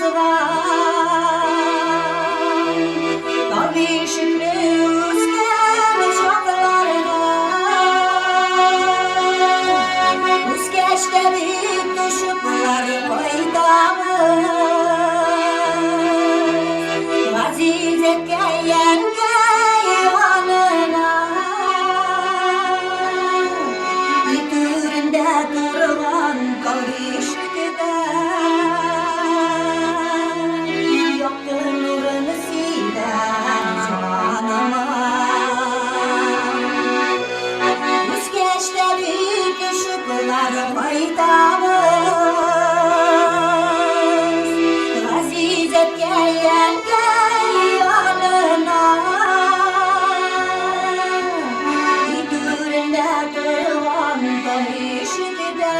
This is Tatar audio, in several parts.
узган. Тау бишекле үскән чакларда. Үскәч тә бит төшепләр кайтабыз. Газиз әткәй, әнкәй янына. Өй түрендә торган тау бишектә. Якты нурын сибә җаныма. Үскәч тә бит төшепләр кайтабыз. Газиз әткәй, әнкәй янына. Өй түрендә торган тау ишектә.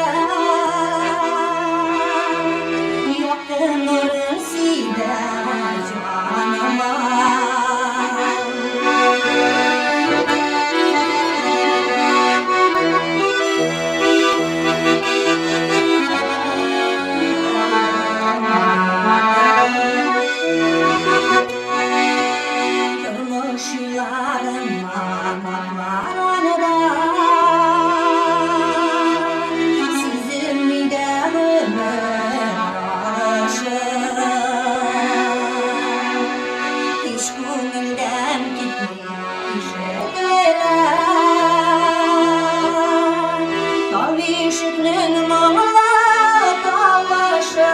Якты нурын сибә җаныма. Тормыш юлларыма атланып, сизелми дә гомер агышы. Һич күңелдән китми ишетелә. Тау бишекнең моңлы тавышы.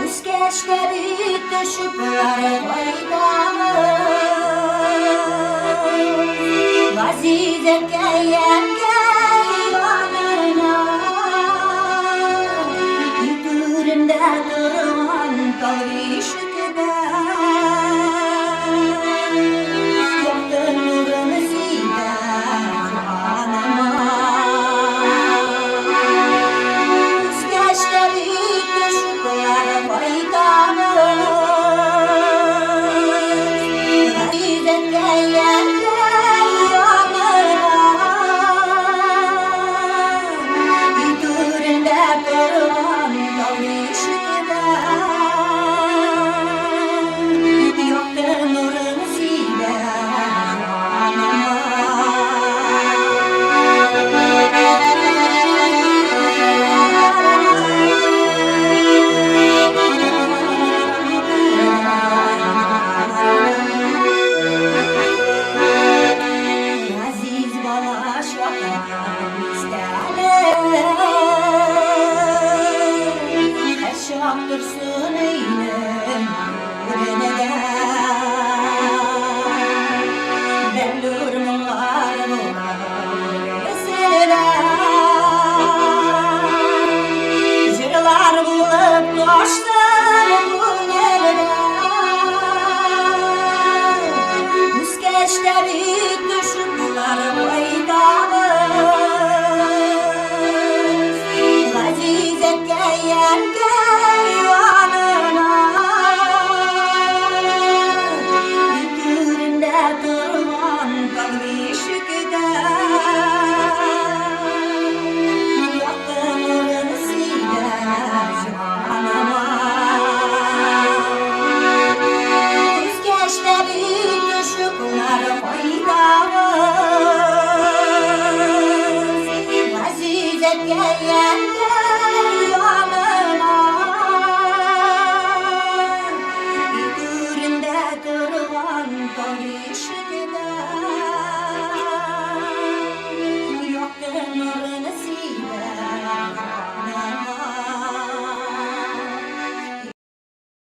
Үскәч тә бит төшепләр кайтабыз. Газиз әткәй, әнкәй янына. Өй түрендә торган тал бишектә. Якты нурын сибә җаныма. Үскәч тә бит төшепләр кайтабыз. Газиз әткәй, әнкәй янына. Өй түрендә торган тау бишектә. Якты нурын сибә җаныма. Газиз бала чакларым истә әле. Һәрчак торсын өйнең түрендә. Бәллүр моңнар булыр эсендә. Җырлар булып ташсын күңелдә. Үскәч тә бит төшеп кайтабыз. Газиз әткәй, әнкәй янына. Өй түрендә торган тал бишектә. Якты нурын сибә җаныма. Үскәч тә бит төшепләр кайтабыз. Газиз әткәй, әнкәй янына. Өй түрендә торган тал.